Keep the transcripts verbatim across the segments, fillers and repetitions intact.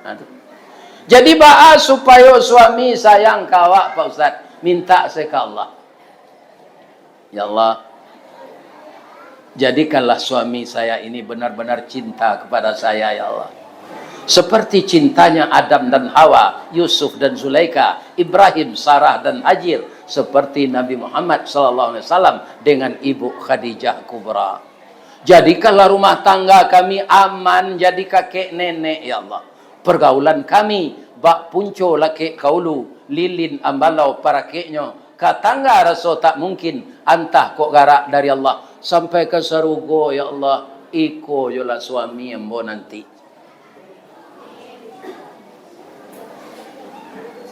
Nah, tu. Jadi, baa supayo suami sayang ka awak, Pak Ustaz? Mintak se ka Allah. Ya Allah, jadikanlah suami saya ini benar-benar cinta kepada saya, ya Allah. Seperti cintanya Adam dan Hawa, Yusuf dan Zulaikha, Ibrahim, Sarah dan Hajar, seperti Nabi Muhammad sallallahu alaihi wasallam dengan Ibu Khadijah Kubra. Jadikanlah rumah tangga kami aman jadi kakek nenek, ya Allah. Pergaulan kami, bak punco lakek ka ulu, lilin ambalau parakeknyo, ka tangga raso tak mungkin, antah kok garak dari Allah, sampai ka sarugo, ya Allah, iko jolah suami ambo nanti.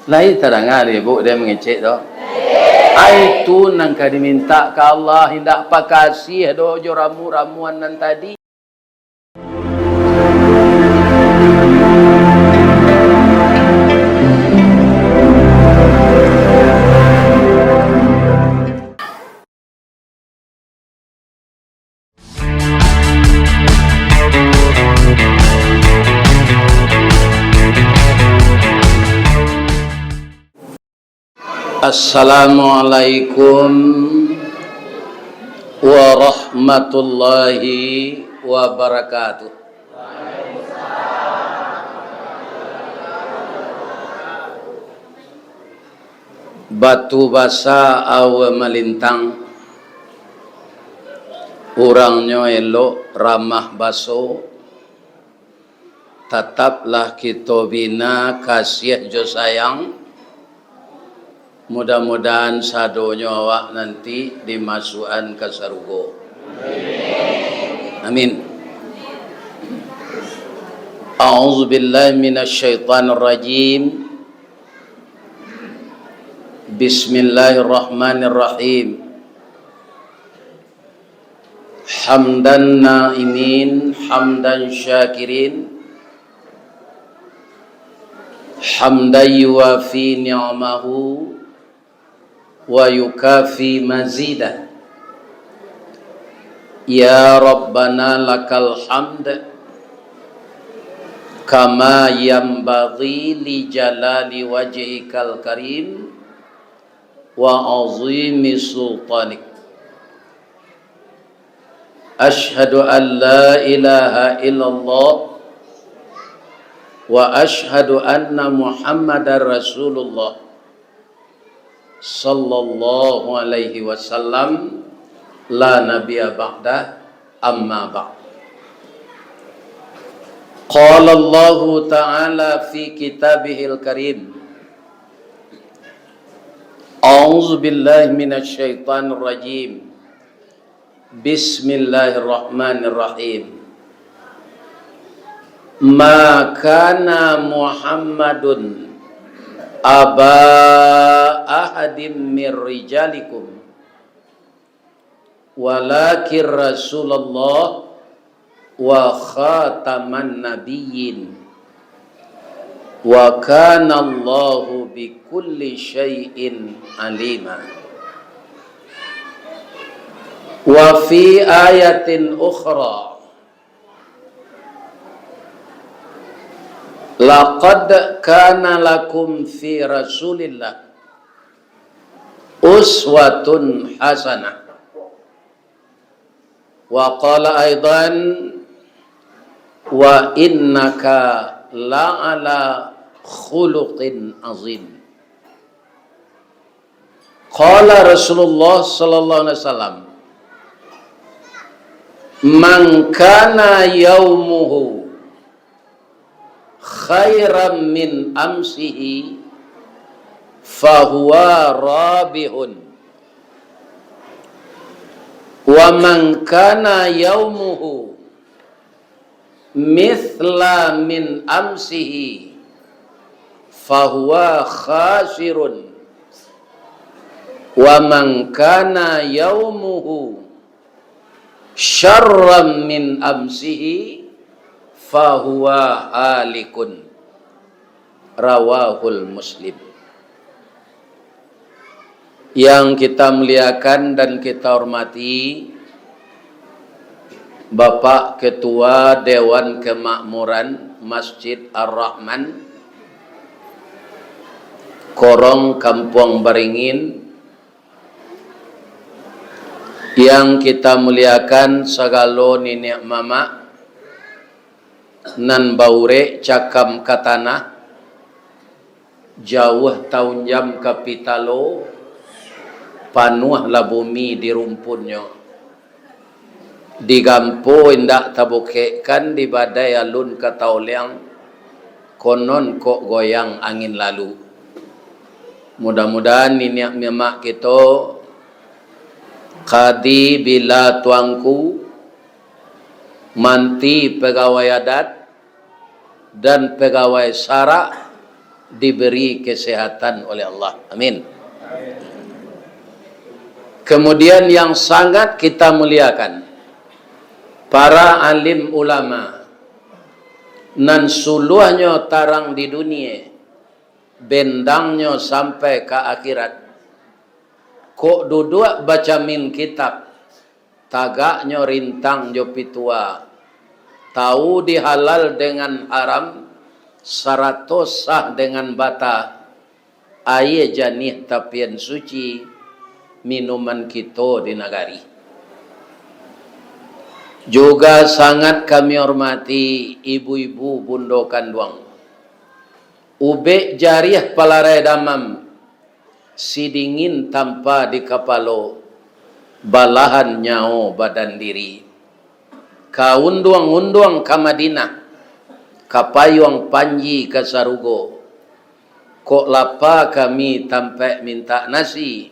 Lai tadanga dek ibu den mangecek tu? Ai tu nan ka dimintak ka Allah, indak pakasiah doh jo ramu-ramuan nan tadi. Assalamualaikum warahmatullahi wabarakatuh. Batu basa aua malintang, urangnyo elok ramah baso, tataplah kito bina kasiah jo sayang. Mudah-mudahan sadonyo awak nanti dimasuakan ka sarugo. Amin. A'udzubillahi minasyaitonirrajim. Bismillahirrahmanirrahim. Hamdan na'imin, hamdan syakirin, hamdan yuwafi ni'amahu wa yukafi mazidah. Ya Rabbana lakal hamd, kama yanbaghi li jalali wajhikal karim wa azimi sultanik. Asyhadu an la ilaha illallah wa asyhadu anna Muhammadar Rasulullah sallallahu alaihi wasallam, la nabiyya ba'dah, amma ba'd. Qala Allahu ta'ala fi kitabihil karim. A'udzu billahi minasy syaithanir rajim. Bismillahirrahmanirrahim. Ma kana Muhammadun aba ahadim mir rijalikum, walakin Rasulullah wa khataman nabiyyin, wa kana Allahu bikulli syai'in alima. Wa fi ayatin ukhra, laqad kana lakum fi Rasulillah uswatun hasanah. Wa qala aidan, wa innaka la'ala khuluqin azim. Qala Rasulullah sallallahu alaihi wasallam, "Man kana yaumuhu khairan min amsihi, fahuwa rabihun. Wa man kana yaumuhu mithla min amsihi, fahuwa khasirun. Wa man kana yaumuhu syarran min amsihi, fahuwa halikun." Rawahul Muslim. Yang kita muliakan dan kita hormati, Bapak Ketua Dewan Kemakmuran Masjid Ar-Rahman, Korong Kampuang Baringin, yang kita muliakan sagalo niniak mamak nan baurek cakam ka tanah, jauah taunjam ka pitalo, panuahlah bumi di rumpunnyo. Digampo indak tabukekkan, dibadai alun ka taoleang, konon kok goyang angin lalu. Mudah-mudahan niniak mamak kito, kadi bila tuangku, manti pegawai adat, dan pegawai sara diberi kesehatan oleh Allah. Amin. Kemudian yang sangat kita muliakan, para alim ulama nan suluahnyo tarang di dunia, bendangnyo sampai ka akhirat. Kok duduak bacamin kitab, tagaknyo rintang jo pitua, tahu di halal dengan haram, sarato sah dengan bata, aia janih tapian suci, minuman kito di nagari. Juga sangat kami hormati ibu-ibu bundo kanduang, ubek jariah palarai damam, sidingin tampa di kapalo, balahan nyawo badan diri. Ka unduang-unduang ka Madinah, ka payuang panji ka sarugo. Kok lapa kami tampek mintak nasi,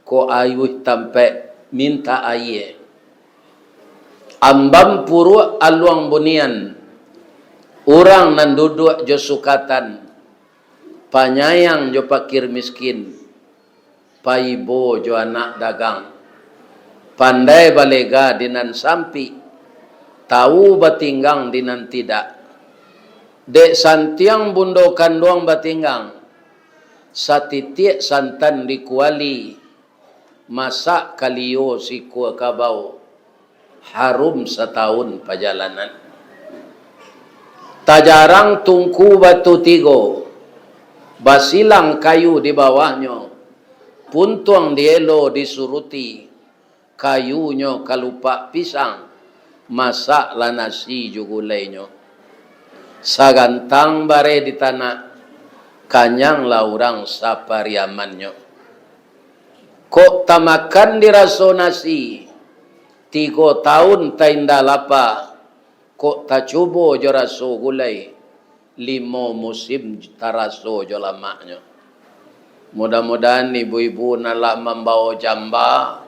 kok ayuih tampek mintak aia. Ambam puruak aluang bunian, urang nan duduak jo sukatan, panyayang jo pakir miskin, paibo jo anak dagang, pandai balega di nan sampik, tahu batinggang di nan tidak. Dek santiang bundo kanduang batinggang, satitiak santan di kuali, masak kalio sikua kabau, harum satahun pajalanan. Tajarang tungku batu tigo, basilang kayu di bawahnyo, puntuang dielo disuruti, kayunyo kalupak pisang, masaklah nasi jo gulainyo. Sagantang bareh di tanak, kanyanglah urang sapariamannyo. Kok tamakan diraso nasi, tigo taun tainda lapa, kok tacubo jo raso gulai, limo musim taraso jo lamaknyo. Mudah-mudahan ibu-ibu nan lah mambawo jamba,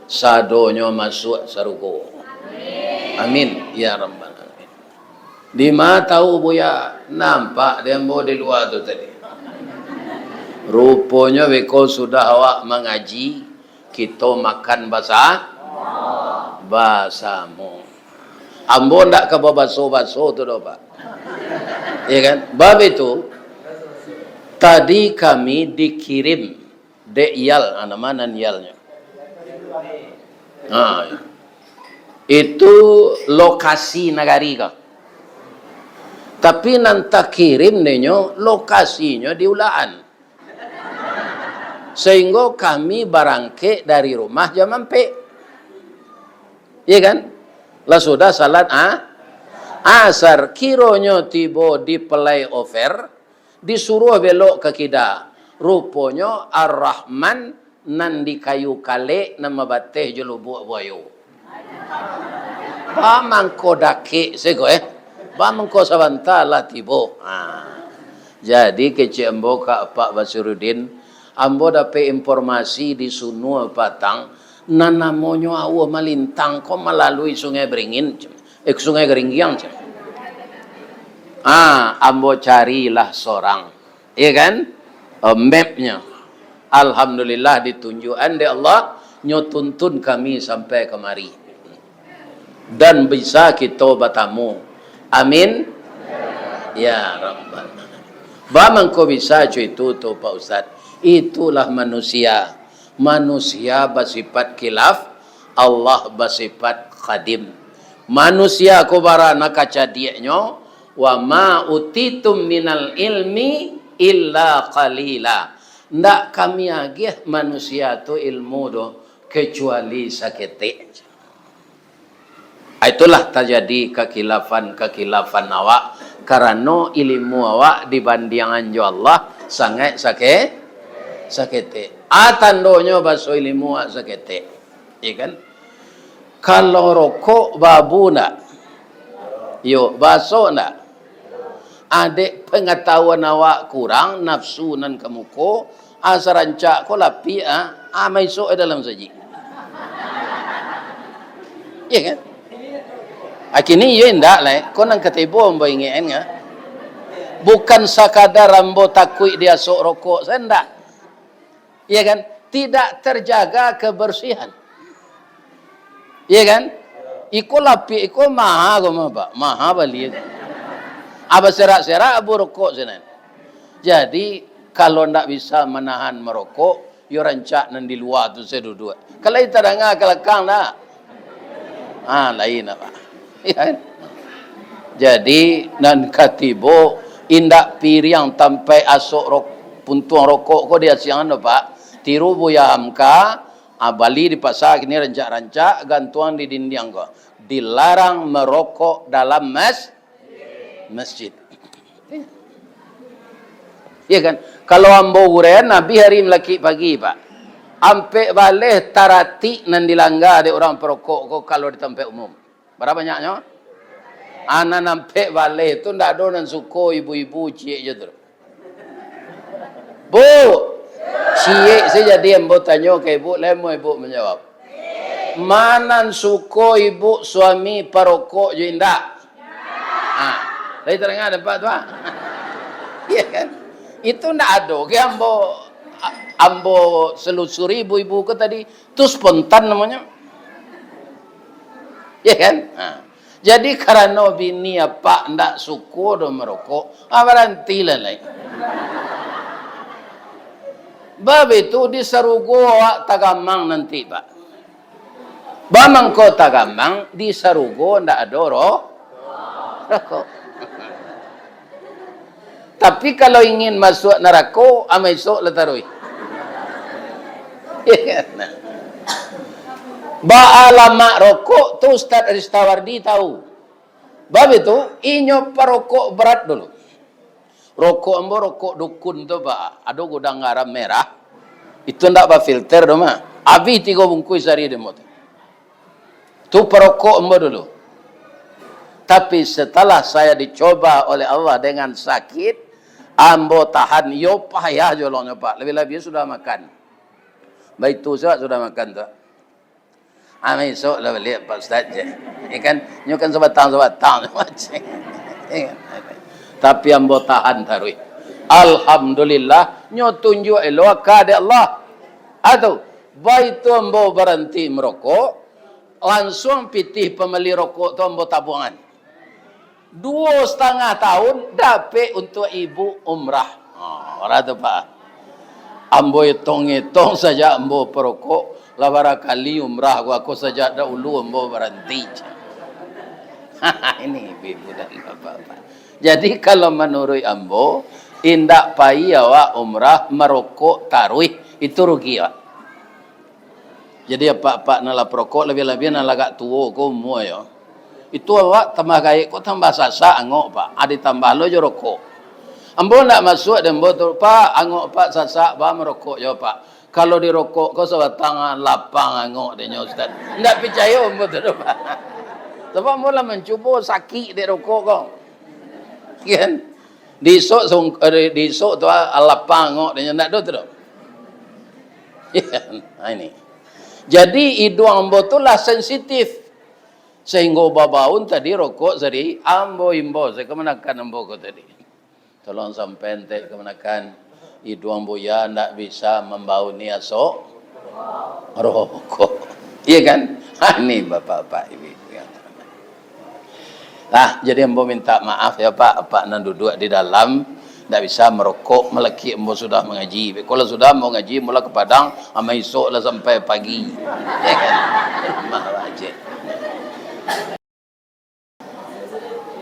sadonyo masuak sarugo. Amin, ya rabbal alamin. Dima tahu, Buya? Nampak dek ambo di lua tu tadi. Ruponyo beko sudah awak mangaji, kito makan basa-, basamo. Ambo ndak ka babaso-baso tu doh, Pak. Ya kan? Bab itu, tadi kami dikirim dek Yal, ah, nama nan Yalnyo? Ha, itu lokasi nagari ka. Tapi nan takirim denyo, lokasinyo di Ulakan. Sehinggo kami barangkek dari rumah jam ampek. Iya kan? Lah sudah salat, ah, asar. Kironyo tibo di flyover, disuruah belok ka kida. Ruponyo Ar-Rahman nan di kayu kalek, nan mabateh jo Lubuak Buayo. Ba mangko dakek siko, eh. Ba mangko sabanta lah tibo. Ha. Jadi, kecek ambo ka Apak Basirudin, ambo dapek informasi di Sunua Patang, nan namonyo Aua Malintang ko malalui Sungai Beringin, eh, Sungai Geringgiang, cek. Ah, ambo carilah sorang. Iya kan? Eh, mapnyo. Alhamdulillah, ditunjuakan dek Allah, nyo tuntun kami sampai kamari. Dan bisa kito batamu. Amin. Ya Rabbal Alamin. Ba mangko bisa co itu tu, Pak Ustaz? Itulah manusia. Manusia basifat khilaf, Allah basifat qadim. Manusia ko bara nan kacadiaknyo, "Wa ma utitum minal ilmi illa qalila." Ndak kami agiah manusia tu ilmu doh, kecuali saketek. Itulah tajadi kakhilafan-kakhilafan awak, karano ilimu awak dibandiangan jo Allah sangaik sake-, saketek. A tandonyo baso ilimu awak saketek. Iya kan? Kalau rokok baabu ndak? Yo, baso ndak? Adek pangatahuan awak kurang, nafsu nan ka muko, a sarancak ko lapiak, a, a maisok dalam saji. Iya kan? A kini iyo indak lai, ko nan katibo ambo ingek kan, bukan sakadar ambo takuik diasok rokok, sajo indak. Iya kan? Tidak terjaga kebersihan. Iya kan? Iko lapiak iko maha ko mah, Pak. Maha bali. Aba serak-serak abu rokok sinan. Jadi, kalau ndak bisa manahan marokok, yo rancak nan di lua tu sajo duduak. Kalau tadanga ka lakang ndak? Ah, lain apa? Iya kan? Jadi, nan katibo, indak piriang tampek asok rok-, puntuang rokok ko diasiangan do, Pak. Tiru Buya Hamka, ah, bali di pasa kini rancak-rancak, gantuang di dindiang ko. Dilarang merokok dalam mas-, masjid. Iya kan? Kalau ambo uraian, Nabi hari malakik pagi, Pak. Ampek baleh taratik nan dilangga dek urang parokok ko kalau di tampek umum. Bara banyaknyo? Anan ampek baleh tu ndak ado nan suko ibu-ibu ciek jo tu. "Bu, ciek sajo jadi ambo tanyo ka ibu, lai amuah ibu manjawab. Ma nan suko ibu suami parokok jo indak?" Ha, lai tadanga dek Apak tu, ha? Iya kan? Itu ndak ado ge ambo, a-, ambo selusuri ibu-ibu ko tadi. Tu spontan namonyo. Iya kan? Ha. Jadi, karano bini Apak ndak suko doh marokok, ha, barantilah lai. Bab itu di sarugo awak tagamang nanti, Pak. Bamangko tagamang, di sarugo ndak ado ro-, rokok. Tapi kalau ingin masuak narako, a maisok lah taruih. Iya kan? Nah. Baa lamak rokok tu Ustaz Ristawardi tahu. Bab itu, inyo parokok barat dulu. Rokok ambo rokok dukun tu, Pak. Ado gudang garam merah. Itu ndak bafilter doh mah. Abih tigo bungkuih sahari dek ambo tu. Tu parokok ambo dulu. Tapi setelah saya dicoba oleh Allah dengan sakit, ambo tahan, yo payah jolongnyo, Pak. Labiah-labiah sudah makan. Baitu sajo sudah makan tu. Ah, maisok lah baliak, Pak Ustaz, cek. Ya kan? Nyo kan sabatang-sabatang, cek. Ya kan? Tapi ambo tahan taruih. Alhamdulillah, nyo tunjuak elok aka dek Allah. Atu, baitu ambo baranti marokok, lansuang pitih pambali rokok tu ambo tabuangan. Duo satangah tahun dapek untuak ibu umrah. Ha, urang tu, Pak. Ambo etong-etong sajak ambo parokok, lah barakali umrah ko, ako sajak dahulu ambo baranti. Ini ibu-ibu dan bapak-bapak. Jadi, kalau manuruik ambo, indak pai awak umrah marokok taruih, itu rugi awak. Jadi, apak-apak nan lah parokok, labiah-labiah nan lah agak tuo ko umua yo. Itu awak tambah gaek ko tambah sasak angok, Pak. Ah, ditambah lo jo rokok. Ambo ndak masuak dek ambo tu, "Pak, angok Pak sasak, baa marokok jo, Pak." Kalau dirokok ko sabatang, ah, lapang angok dek nyo, Ustaz. Ndak picayo ambo tu doh, Pak. Sabab ambo lah mancubo sakik dek rokok ko. Kan? Di isok sung-, eh, di isok tu, ah, lapang angok dek nyo, ndak ado tu doh. Ha, ini. Jadi, iduang ambo tu lah sensitif. Sahinggo babaun tadi rokok sari ambo imbau, saya kamanakan ambo ko tadi. Tolong sampai entek kamanakan, iduang buya ndak bisa mambauni asok rokok. Iya kan? Ha, ini bapak-bapak, ibu-ibu yang terhormat. Nah, jadi ambo minta maaf ya, Pak. Apak nan duduak di dalam, ndak bisa marokok, malakik ambo sudah mangaji. Kalau sudah ambo ngaji, mula ka Padang, amai isok lah sampai pagi. Rumah wajib.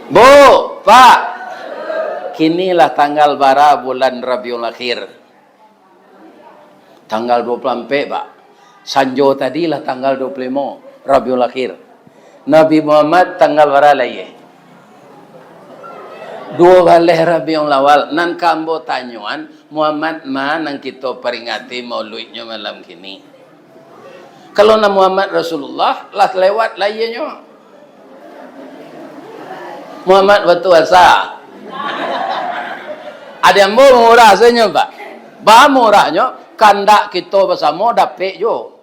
Bu, Pak, kini lah tanggal bara bulan Rabiul Akhir? Tanggal dua puluh ampek, Pak. Sanjo tadi lah tanggal dua puluh limo Rabiul Akhir. Nabi Muhammad tanggal bara lahia? Duo baleh Rabiul Awal. Nan ka ambo tanyoan, Muhammad ma nan kito paringati mauluiknyo malam kini? Kalau nan Muhammad Rasulullah, lah lewat lahianyo. Muhammad batu asa. Ado ambo murah sajo, Pak. Ba murahnyo, kandak kito basamo dapek juo.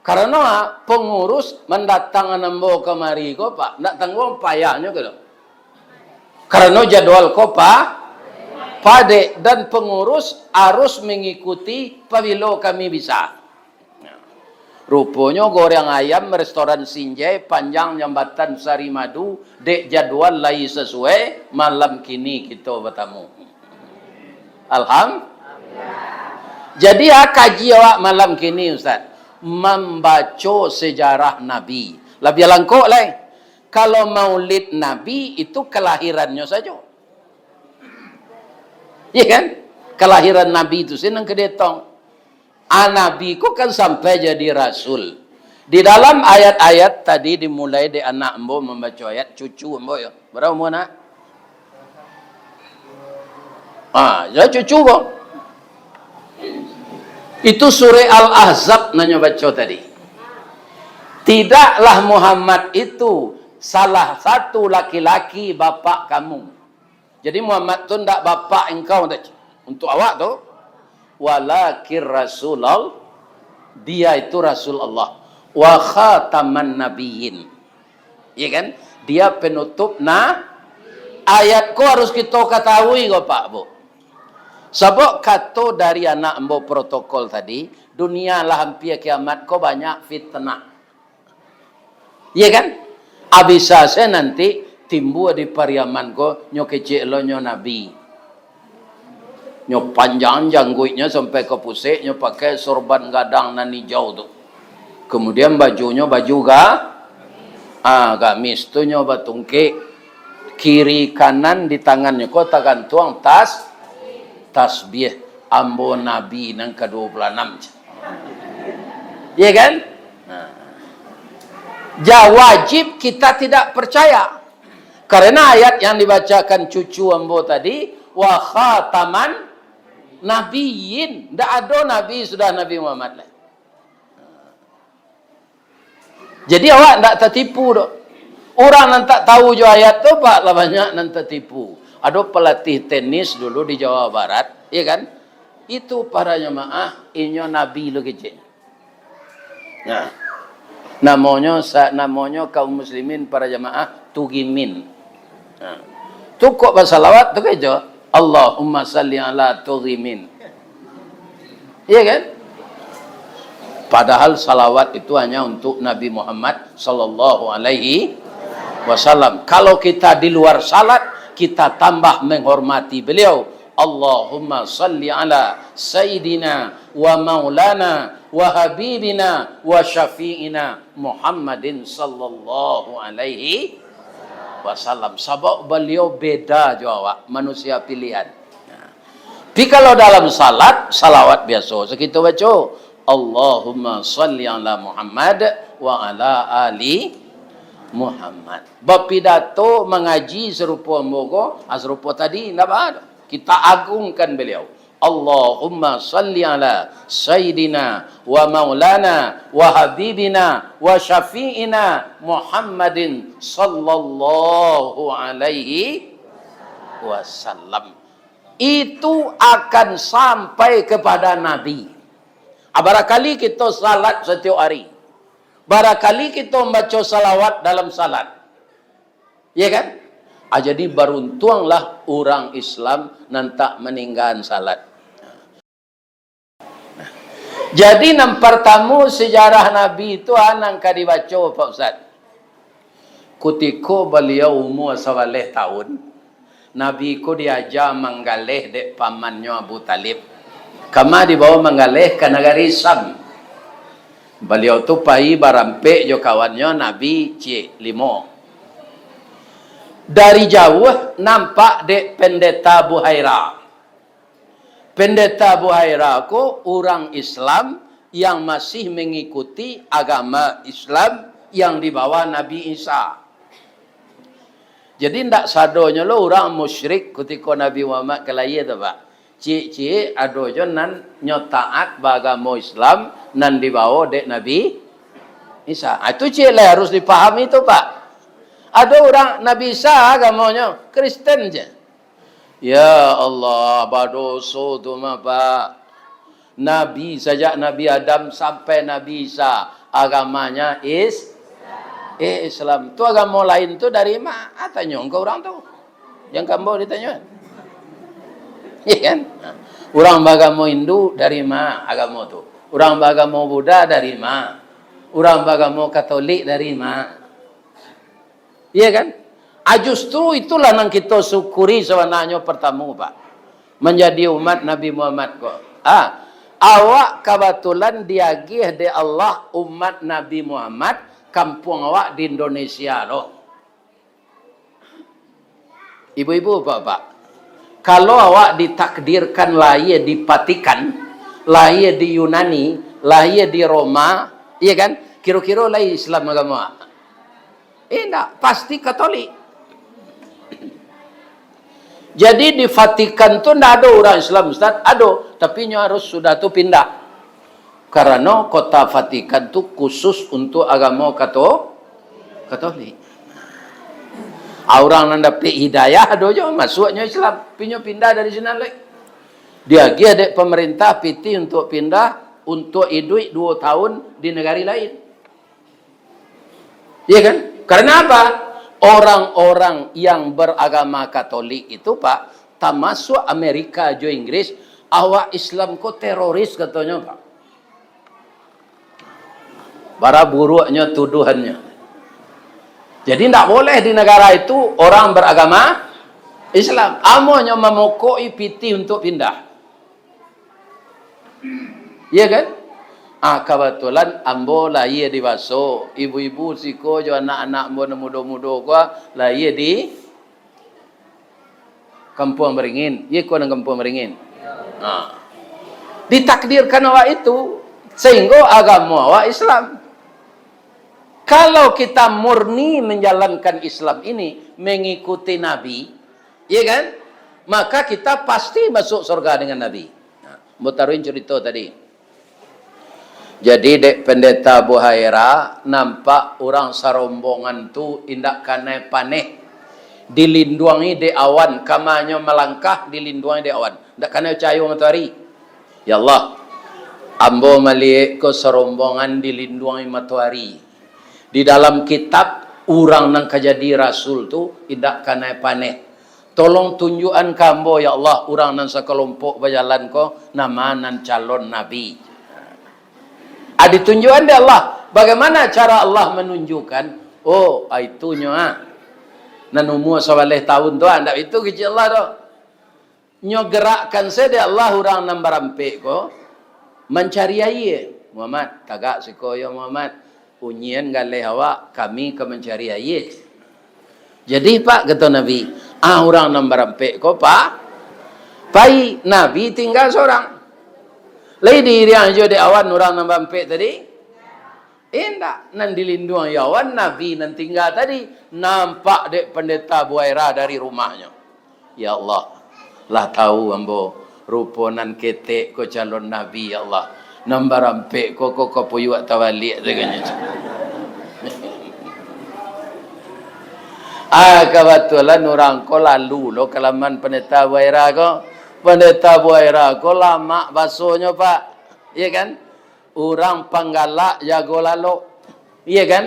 Karano, ah, pangurus mandatangan ambo kamari ko, Pak, ndak tangguang payahnyo ko. Karano jadwal ko, Pak, padek, dan pangurus harus mangikuti pabilo kami bisa. Ruponyo goreng ayam restoran Sinjai panjang jambatan Sari Madu, dek jadwal lai sasuai, malam kini kito batamu. Alham-, jadi, ah, kaji awak malam kini, Ustaz, mambaco sejarah Nabi. Labiah langkok lai. Kalau maulid Nabi itu kalahirannyo sajo. Iya kan? Kalahiran Nabi itu sih nan ka dietong. Ah, Nabi ko kan sampai jadi rasul. Di dalam ayat-ayat tadi dimulai dek anak ambo mambaco ayat, cucu ambo yo. Bara umua nak? Ah, yo cucu ko. Itu surah Al-Ahzab nan nyo baco tadi. Tidaklah Muhammad itu salah satu laki-laki bapak kamu. Jadi Muhammad tu ndak bapak engkau, ndak. Untuk awak tu, walakin Rasulullah, dia itu Rasul Allah, wa khataman nabiyyin. Iya kan? Dia penutup na-, ayat ko harus kito katahui ko, Pak, Bu. Sabab kato dari anak ambo protokol tadi, dunia lah ampia kiamat ko banyak fitnah. Iya kan? Abih sasai nanti timbua di Pariaman ko, nyo kecek lo nyo nabi. Nyo panjang jangguiknyo sampai ka pusek, nyo pakai sorban gadang nan ijau tu. Kemudian bajunyo baju ga-, ah, gamis tu nyo batungkek. Kiri kanan di tangannyo ko tagantuang tas-, tasbih. Ambo nabi nan ka dua puluh anam. Iya kan? Nah. Ja, wajib kita tidak percaya. Karena ayat yang dibacakan cucu ambo tadi, wa khataman nabiyyin. Ndak ado nabi sudah Nabi Muhammad lai. Jadi awak ndak tatipu doh. Urang nan tak tahu jo ayat tu, Pak, lah banyak nan tatipu. Ado pelatih tenis dulu di Jawa Barat, iya kan? Itu para jamaah, inyo nabi lo kecek. Nah, namonyo sa-, namonyo kaum muslimin para jamaah Tugimin. Nah, tu kok basalawat tu kecek, "Allahumma salli ala Tugimin." Iya kan? Padahal salawat itu hanya untuk Nabi Muhammad sallallahu alaihi wasallam. Kalau kita di luar salat, kita tambah menghormati beliau. Allahumma salli ala sayyidina wa maulana wa habibina wa syafi'ina Muhammadin sallallahu alaihi wasallam. Sabab beliau beda jo awak, manusia pilihan. Nah. Tapi kalau dalam salat, salawat biaso se kito baco. Allahumma salli ala Muhammad wa ala ali Muhammad. Bapidato mangaji sarupo ambo ko, ah, sarupo tadi, ndak ba-, kita agungkan beliau. Allahumma salli ala sayyidina wa maulana wa habibina wa syafi'ina Muhammadin sallallahu alaihi wasallam. Itu akan sampai kepada Nabi. Ah, barakali kito salat satiok hari. Barakali kito mambaco salawat dalam salat. Iya kan? Ah, jadi baruntuanglah urang Islam nan tak maninggaan salat. Jadi, nan partamo, sejarah Nabi tu, ah, nan ka dibaco, Pak Ustaz. Kutiko baliau umua sabaleh taun, Nabi ko diaja manggaleh dek pamannyo Abu Thalib. Kama dibawa manggaleh? Ka nagari Syam. Baliau tu pai barampek jo kawannyo, Nabi ciek limo. Dari jauah nampak dek Pendeta Buhaira. Pendeta Buhaira ko urang Islam yang masih mangikuti agama Islam yang dibawa Nabi Isa. Jadi, ndak sadonyo lo urang musyrik kutiko Nabi Muhammad ka lahia tu, Pak. Ciek-ciek ado jo nan nyo taat baagamo Islam nan dibawo dek Nabi Isa. Ah, itu ciek lai harus dipahami tu, Pak. Ado urang Nabi Isa agamonyo Kristen je. Ya Allah, badoso tu mah, Pak. Nabi, sajak Nabi Adam sampai Nabi Isa, agamanya is-, eh, Islam. Tu agamo lain tu dari ma? Ah, tanyo ka urang tu. Jan ka ambo ditanyo. Iya kan? Urang bagamo Hindu dari ma agamo tu? Urang bagamo Buddha dari ma? Urang bagamo Katolik dari ma? Iya kan? Ah, justru itulah nan kito syukuri sabananyo partamo, Pak. Manjadi umat Nabi Muhammad ko. Ah, awak kabatulan diagiah dek Allah umat Nabi Muhammad, kampuang awak di Indonesia lo. Ibu-ibu, bapak-bapak, kalau awak ditakdirkan lahia di Vatikan, lahia di Yunani, lahia di Roma, iya kan? Kiro-kiro lai Islam agamo awak? Indak, pasti Katolik. Jadi di Vatikan tu ndak ado urang Islam, Ustaz? Ado, tapi nyo harus sudah tu pindah. Karano kota Vatikan tu khusus untuk agamo Kato-, Katolik. Ah, urang nan dapek hidayah ado jo, masuaknyo Islam, tapi nyo pindah dari sinan lai. Diagiah dek pemerintah pitih untuk pindah, untuk iduik duo tahun di negari lain. Iya kan? Karena apa? Orang-orang yang beragama Katolik itu, Pak, tamasuak Amerika jo Inggris, awak Islam ko teroris, katonyo, Pak. Bara buruaknyo tuduhannyo. Jadi, ndak boleh di negara itu orang beragama Islam. Amonyo mamokok-i pitih untuk pindah. Iya kan? Ah, kabatulan ambo lahia di Baso, ibu-ibu siko jo anak-anak ambo nan mudo-mudo ko lahia di Kampuang Baringin. Iya ko nan Kampuang Baringin? Ha. Ditakdirkan awak itu, sehingga agamo awak Islam. Kalau kita murni menjalankan Islam ini, mengikuti Nabi, iya kan? Maka kita pasti masuk surga dengan Nabi. Nah, ambo taruhin curito tadi. Jadi, dek Pendeta Buhaira, nampak urang sarombongan tu indak kanai paneh. Dilinduangi dek awan, kamanyo malangkah dilinduangi dek awan. Indak kanai cahayo matoari. Ya Allah, ambo maliek ko sarombongan dilinduangi matoari. Di dalam kitab, urang nan ka jadi rasul tu indak kanai paneh. Tolong tunjuakan ka ambo, ya Allah, urang nan sakalompok bajalan ko, nama nan calon nabi. Ah, ditunjuakan dek Allah. Bagaimana cara Allah menunjukkan? Oh, ah, itunyo, ah. Nan umua sabaleh tahun tu, ah, ndak itu kecek Allah tu. Nyo gerakkan sajo dek Allah urang nan barampek ko mancari aia. Muhammad, tagak siko yo Muhammad. Unyian galeh awak, kami ka mancari aia. Jadi, Pak, kato Nabi, ah, urang nan barampek ko, Pak, pai, Nabi tingga sorang. Lai diiriang juo dek awan urang nan barampek tadi? Indak, nan dilinduangi awan Nabi nan tingga tadi. Nampak dek Pendeta Buhaira dari rumahnyo. Ya Allah, lah tahu ambo, rupo nan ketek ko calon nabi, ya Allah. Nan barampek ko, ko kapuyuak tabaliak tu kan. Ah, kabatulan urang ko lalu lo ka laman Pendeta Buhaira ko. Pendeta Buhaira ko lamak basonyo, Pak. Iya kan? Urang panggalak jago lalok. Iya kan?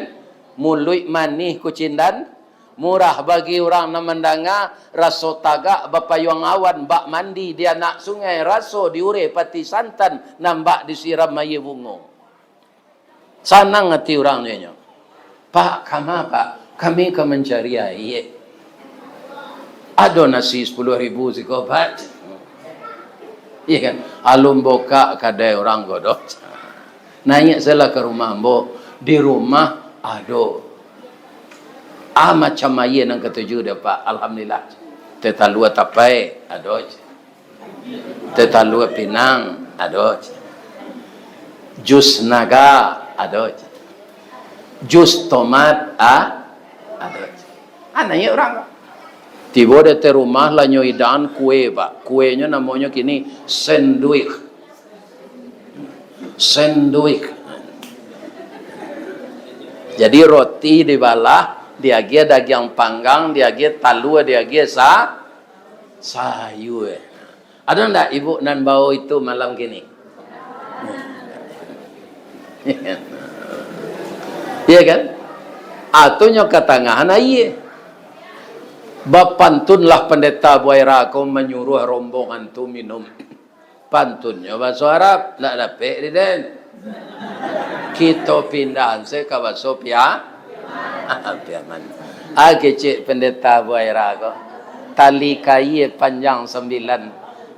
Muluik manih kucindan, murah bagi urang nan mandanga, raso tagak bapayuang awan, bak mandi di anak sungai, raso di ureh pati santan, nan bak disiram aia bungo. Sanang ati urang nyo. "Pak, kama, Pak? Kami ka mancari aia." "Ado nasi sapuluah ribu siko, Pak?" Iya kan? Alun bukak kadai urang ko doh. Naiak sajolah ka rumah ambo. Di rumah ado. Ah, macam aia nan katuju dek Apak, alhamdulillah. Teh talua tapai, ado. Teh talua pinang, ado. Jus naga, ado. Jus tomat, ah, ado. Ah, naiak urang. Tibo di ateh rumah, lah nyo idangan kue, Pak. Kuenyo namonyo kini sandwich. Sandwich. Jadi, roti dibalah, diagiah dagiang panggang, diagiah talua, diagiah sa-, sayua. Ado ndak ibu nan bawa itu malam kini? Iya kan? Atau nyo katangahan aia. Bapantunlah Pandeta Buaira ko manyuruah rombongan tu minum. Pantunnyo baso Arab, ndak dapek di den. Kito pindahan se ka baso Pia-, Piaman. Ah, kecek Pandeta Buaira ko. Tali kaia panjang sambilan.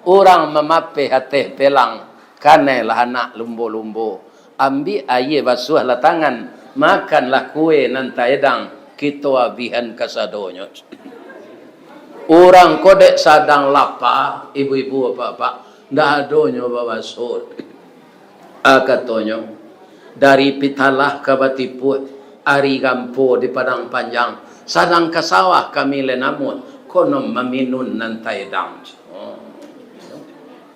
Urang mamapeh ateh pelang. Kanailah anak lumbo-lumbo. Ambiak aia, basuahlah tangan, makanlah kue nan taedang, kito abihan kasadonyo. Urang ko dek sadang lapa, ibu-ibu, bapak-bapak, ndak adonyo babaso. Ah, katonyo, dari Pitalah ka Batipuah, ari gampo di Padang Panjang, sadang ka sawah kami lai namuah, konon maminun nan taedang. Oh.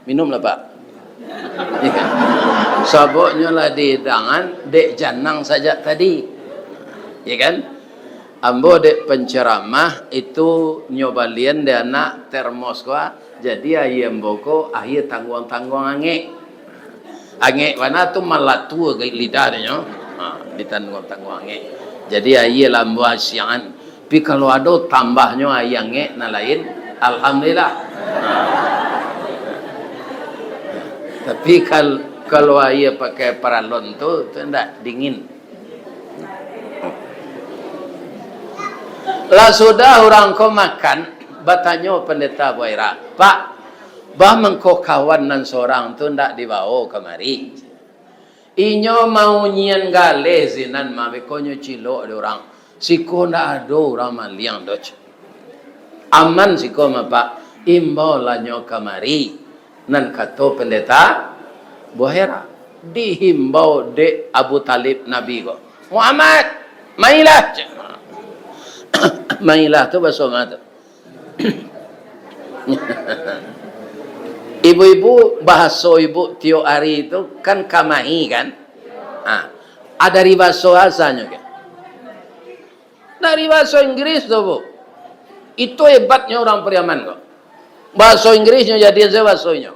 Minumlah, Pak. Iya kan? Sababnyo lah diidangan dek Janang sajak tadi. Iya kan? Ambo dek penceramah itu nyo balian dek anak termos ko, ah. Jadi aia ambo ko aia tangguang-tangguang angek. Angek bana tu malatua lidah dek nyo. Ha, ditangguang-tangguang angek. Jadi aia lah ambo asiangan. Tapi kalau ado tambahnyo aia angek nan lain, alhamdulillah. Tapi kal-, kalau aia pakai paralon tu, tu ndak dingin. Lah sudah urang ko makan, batanyo Pandeta Buaira, "Pak, bah mangko kawan nan sorang tu ndak dibawo kamari?" Inyo maunyian galeh sinan mah, beko nyo cilok dek urang. Siko ndak ado urang maliang doh. Aman siko mah, Pak. Imbaulah nyo kamari. Nan kato Pandeta Buaira. Dihimbau dek Abu Talib Nabi ko. "Muhammad, mailah." Mailah tu baso ma tu? Ibu-ibu, bahaso ibu tiok ari tu kan kamahi, kan? Ha. Ah, dari bahaso asanyo, kan? Dari bahaso Inggris tu, Bu. Itu hebatnyo urang Pariaman ko. Bahaso Inggrisnyo jadi se bahasonyo.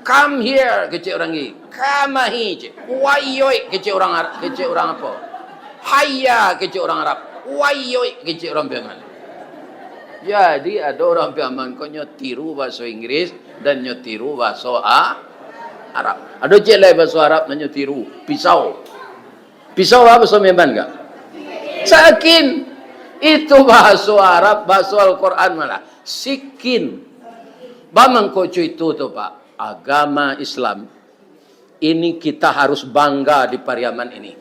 "Come here," kecek urang Inggris. "Kamahi," cek. "Wayoi," kecek urang Ar-, kecek urang apo? "Hayya," kecek urang Arab. "Wayoi," kecek urang Piaman. Jadi, ado urang Piaman ko nyo tiru bahaso Inggris dan nyo tiru bahaso A-, Arab. Ado ciek lai bahaso Arab nan nyo tiru, pisau. Pisau apo bahaso Piaman ko? Sakin. Itu bahaso Arab, bahaso Al-Quran malah. Sikin. Ba mangko co itu tu, Pak. Agama Islam ini kita harus bangga di Pariaman ini.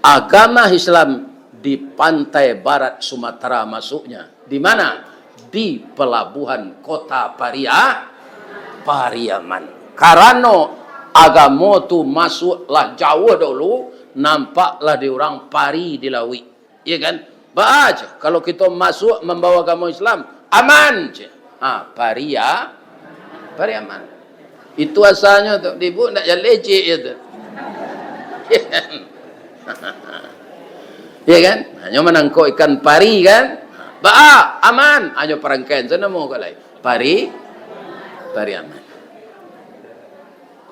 Agama Islam di pantai barat Sumatera masuknya. Di mana? Di pelabuhan kota Paria-, Pariaman. Karano agamo tu masuk lah jauah dahulu, nampak lah di urang pari di lauik. Iya kan? Baa ceh, kalau kito masuk mambawa agamo Islam, aman ceh. Ha, Paria-, Pariaman. Itu asanyo tu, di ibu ndak jaleh cek je tu. Iya kan? Hanyo manangkok ikan pari kan? Baa, aman. Hanyo parangkai, sa namo ko lai. Pari-, Pariaman.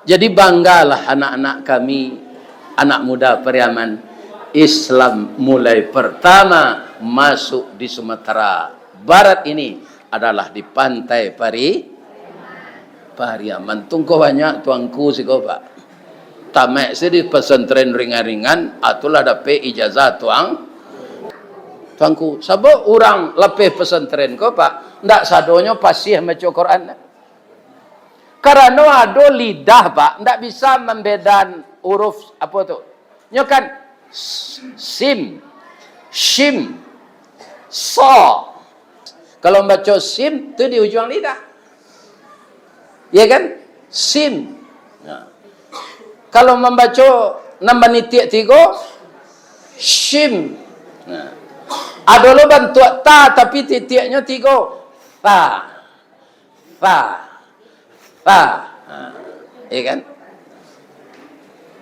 Jadi, banggalah anak-anak kami, anak muda Pariaman. Islam mulai pertama masuk di Sumatera Barat ini adalah di Pantai Pari-, Pariaman. Tungko banyak tuangku siko, Pak. Tamaik se di pesantren ringan-ringan, atulah dapek ijazah tuang-, tuangku. Sabab urang lapeh pesantren ko, Pak, ndak sadonyo pasih maco Quran. Karano ado lidah, Pak, ndak bisa mambedakan huruf apo tu. Nyo kan s-, sim, shim, So. Kalau mambaco sim, tu di ujuang lidah. Ya kan? Sim. Nah. Kalau mambaco nan banitiak tigo, shim. Nah. Ado lo bantuak ta, tapi titiaknyo tigo. Tha. Tha. Tha. Nah. Ya kan?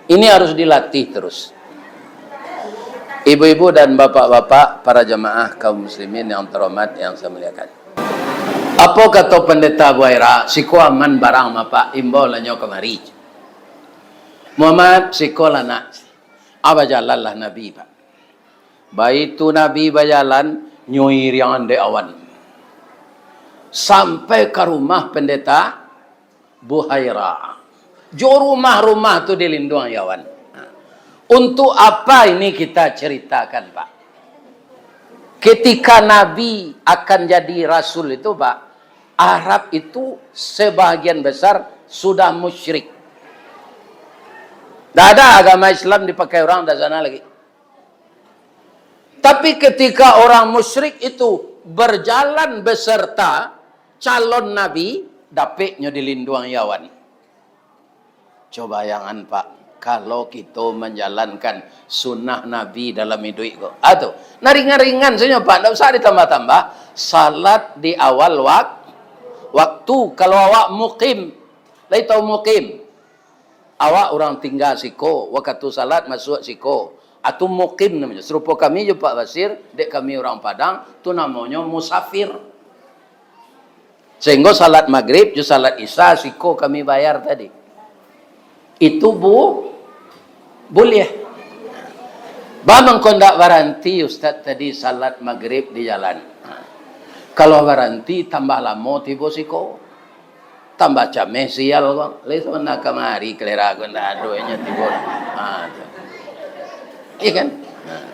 Ini harus dilatih terus. Ibu-ibu dan bapak-bapak, para jamaah kaum muslimin yang terhormat, yang saya muliakan. Apo kato Pandeta Buaira, siko aman barang ma, Pak, imbau lah nyo kamari. Muhammad, siko lah nak. Ah, bajalanlah Nabi, Pak. Baitu Nabi bajalan, nyo iriangan dek awan. Sampai ka rumah Pandeta Buhaira. Jo rumah-rumah tu dilinduang awan. Untuk apa ini kita ceritakan, Pak? Ketika Nabi akan jadi rasul itu, Pak, Arab itu sebahagian besar sudah musyrik. Tidak ada agama Islam dipakai orang di sana lagi. Tapi ketika orang musyrik itu berjalan beserta calon nabi, dapeknyo dilinduang awan. Coba bayangan, Pak, kalau kito manjalankan sunnah Nabi dalam iduik ko. Ah, tu. Nah, ringan-ringan sajo, Pak. Ndak usah ditambah-tambah. Salat di awal wak-, waktu. Kalau awak mukim, lai tahu mukim? Awak urang tingga siko, wakatu salat masuak siko. Atu mukim namonyo. Sarupo kami jo Pak Basir, dek kami urang Padang, tu namonyo musafir. Sahinggo salat magrib jo salat isya siko kami bayar tadi. Itu bu-, buliah. Ba mangko ndak baranti Ustaz tadi salat magrib di jalan. Kalau baranti tambah lamo tibo siko. Tambah cameh sial ko. Lai sabana kamari kalera ko ndak ado inyo tibo. Ha, tu. Iya kan? Nah.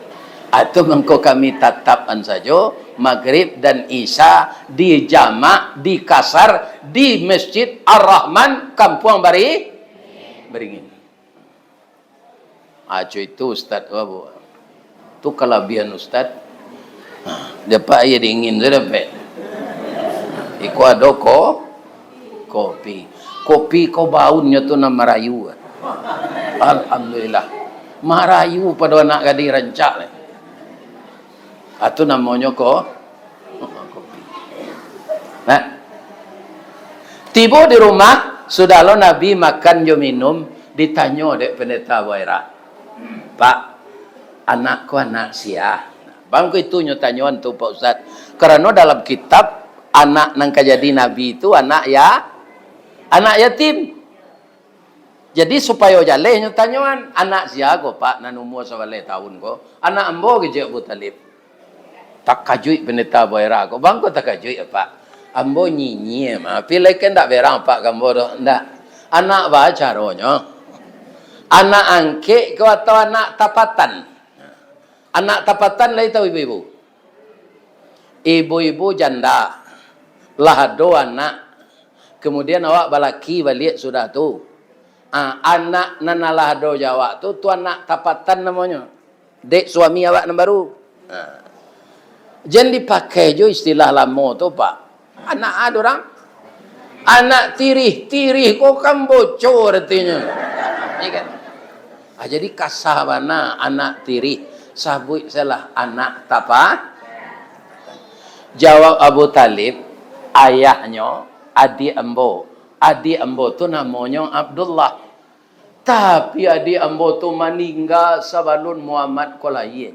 Atau mangko kami tatapkan sajo magrib dan isya dijamak, dikasar di Masjid Ar-Rahman, Kampuang Bari-, Beringin. Aco itu ustaz ko, Bu. Tu kalabiahan ustaz. Ha, dapek aia dingin tu dapek. Iko ado ko-, kopi. Kopi ko baunnyo tu nan marayu. Alhamdulillah. Marayu pado anak gadih rancak. Ah, tu namonyo ko-, kopi. Nah. Tibo di rumah, sudah lo Nabi makan jo minum, ditanyo dek Pendeta Buaira, "Pak, anak ko anak sia?" Bangko itu nyo tanyoan tu, Pak Ustaz. Karano dalam kitab, anak nan ka jadi nabi tu anak ya-, anak yatim. Jadi, supayo jaleh nyo tanyoan, "Anak sia ko, Pak, nan umua sabaleh taun ko?" "Anak ambo," kecek Abu Talib. Takajuik Pendeta Buaira ko, "Bangko takajuik, Pak?" "Ambo nyinyia mah, tapi lai kan ndak berang, Pak, ka ambo doh, ndak." "Anak baa caronyo? Anak angkek ko atau anak tapatan?" Anak tapatan lai tahu ibu-ibu? Ibu-ibu janda, lah ado anak, kemudian awak balaki baliak sudah tu. Ah, anak nan lah ado jo awak tu, tu anak tapatan namonyo. Dek suami awak nan baru. Ah. Jan dipakai jo istilah lamo tu, Pak. Anak ado urang. Anak tirih, tirih ko kan bocor artinyo. Iya kan? Ah, jadi kasa bana anak tirih. Sabuik salah anak tapa. Jawab Abu Talib, "Ayahnyo, adiak ambo. Adiak ambo tu namonyo Abdullah. Tapi adiak ambo tu maningga sabalun Muhammad ko lahia."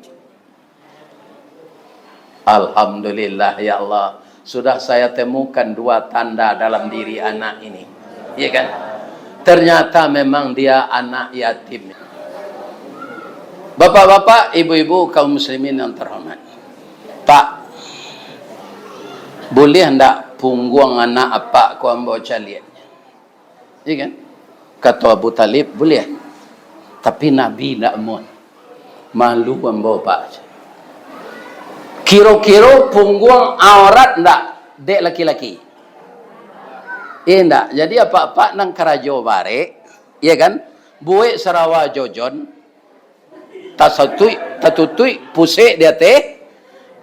Alhamdulillah, ya Allah, sudah saya temukan dua tanda dalam diri anak ini. Iya kan? Ternyata memang dia anak yatim. Bapak-bapak, ibu-ibu, kaum muslimin yang terhormat. "Pak, buliah ndak pungguang anak apak ko ambo caliak?" Iya kan? Kato Abu Talib, "Buliah. Tapi Nabi ndak amuah. Malu ambo, Pak." "Kiro-kiro pungguang aurat ndak dek laki-laki?" "Eh, ndak." Jadi apak-apak nan karajo barek, iya kan? Buek sarawa jojon, tasatuik, tatutuik, pusek di ateh,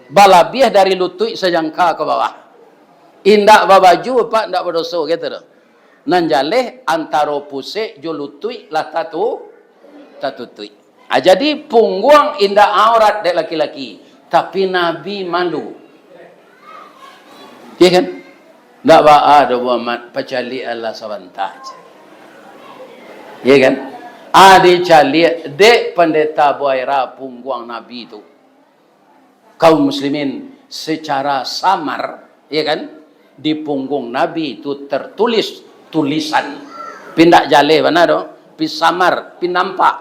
Balabiah dari lutuik sajangka ka bawah. Indak babaju, Pak, indak badoso, gitu tu. Nan jaleh antaro pusek jo lutuik lah tatu-, tatutuik. Ah, jadi pungguang indak aurat dek laki-laki, tapi Nabi malu. Iya kan? Ndak baa doh, Abu Amat, pacaliak alah sabanta. Iya kan? Ah, dicaliak dek Pandeta Buaira pungguang Nabi tu. Kaum muslimin, secara samar, ya kan, di punggung Nabi itu tertulis tulisan. Pi ndak jaleh bana doh, pi samar, pi nampak.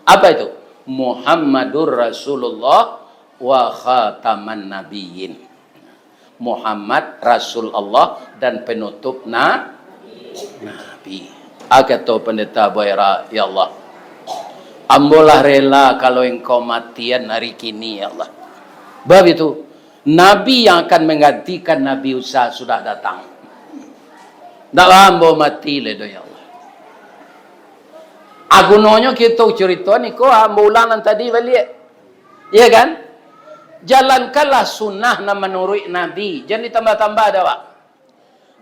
Apa itu? "Muhammadur Rasulullah wa khataman nabiyyin." Muhammad Rasul Allah dan penutup na-, Nabi. Ah, kato Pandeta Buaira, "Ya Allah, ambo lah rela kalau Engkau matian hari kini, ya Allah." Bab itu, Nabi yang akan menggantikan Nabi Isa sudah datang. Ndak lah ambo mati lai doh, ya Allah. Ah, gunonyo kito curito ni ko, ambo ulang nan tadi baliak. Iya kan? Jalankanlah sunnah nan manuruik Nabi. Jan ditambah-tambah dek awak.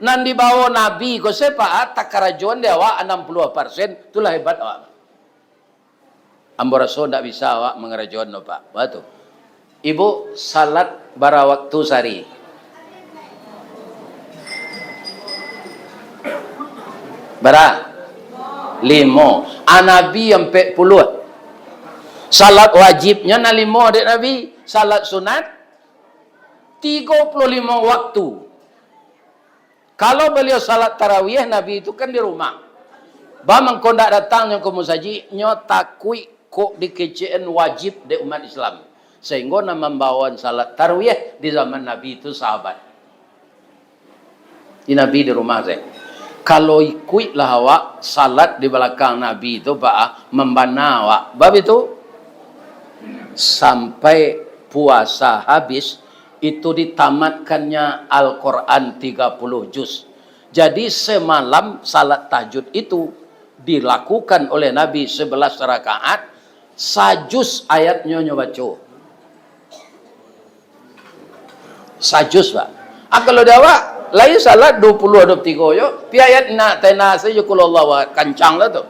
Nan dibawo Nabi ko se, Pak, takarajoan dek awak anam puluah persen, tu lah hebat awak. Ambo raso ndak bisa awak mangarajoan tu, Pak. Baa tu? Ibu, salat bara waktu sahari? Bara? Limo. A, Nabi ampek puluah. Salat wajibnyo nan limo dek Nabi, salat sunat tigo puluah limo waktu. Kalau baliau salat tarawih, Nabi itu kan di rumah. Baa mangko ndak datang nyo ka musajik, nyo takuik kok dikecekan wajib dek umat Islam. Sahinggo nan mambaoan salat tarawih di zaman Nabi itu sahabat. Di Nabi di rumah se. Kalau ikuiklah awak salat di balakang Nabi tu, Pak, ah, mambana awak. Bab itu, sampai puasa habis, itu ditamatkannya Al-Quran tiga puluh juz. Jadi, semalam salat tahajud itu dilakukan oleh Nabi sebelas rakaat, sajuz ayatnyo nyo baco. Sajuz, Pak. Ah, kalau di awak, lain salat duo puluah, duo puluah tigo jo, pi ayat nak tena sajo, Qul Huwallahu Ahad, kancang lah tu.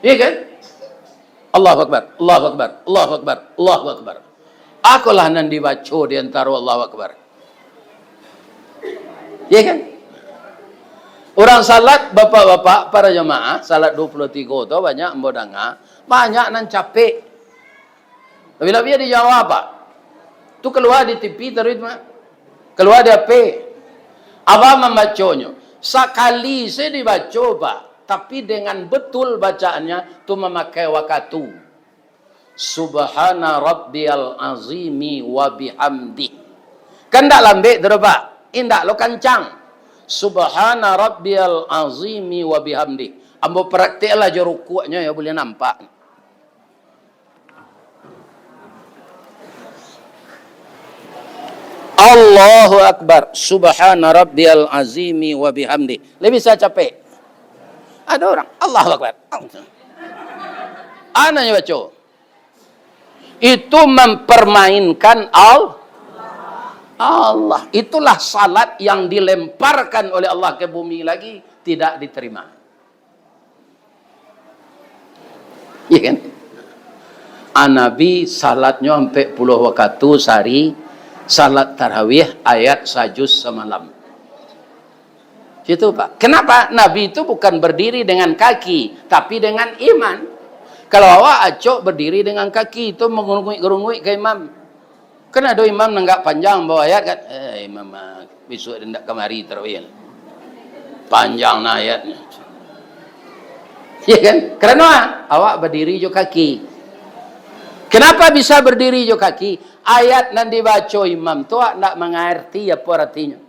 Iya kan? Allahu Akbar, Allahu Akbar, Allahu Akbar, Allahu Akbar. Akolah nan dibaco di antaro Allahu Akbar. Iya kan? Urang salat, bapak-bapak, para jamaah, salat duo puluah tigo tu banyak ambo danga, banyak nan capek. Labiah-labiah di Jawa, Pak. Tu kalua di T V taruih tu, Pak. Kalua di H P. Abah mambaconyo. Sakali se dibaco, Pak. Tapi dengan betul bacaannya, tu mamakai wakatu. Subhana rabbiyal azimi wa bihamdih. Kan ndak lambek tu doh, Pak? Indak lo kancang. Subhana rabbiyal azimi wa bihamdih. Ambo prakteklah jo rukuknyo, ya, buliah nampak. Allahu Akbar, Subhana Rabbiyal Azimi wa bihamdi. Lai bisa capek. Ado urang, Allahu Akbar. A nan nyo baco. Itu mempermainkan Al-, Allah. Itulah salat yang dilemparkan oleh Allah ke bumi lagi, tidak diterima. Iya kan? A, Nabi salatnyo ampek puluah wakatu sahari, salat tarawih ayat sajuz samalam. Gitu, Pak. Kenapa? Nabi itu bukan berdiri dengan kaki, tapi dengan iman. Kalau awak acok berdiri dengan kaki, itu mangarunguik-garunguik ka imam. Kan ado imam nanggak panjang bawa ayat kan, "Eh, imam, ah, bisuak indak kamari tarawih." Panjang nah ayatnyo. Iya kan? Karena awak berdiri jo kaki. Kenapa bisa berdiri jo kaki? Ayat nan dibaco imam tu awak ndak mangarti apo artinyo.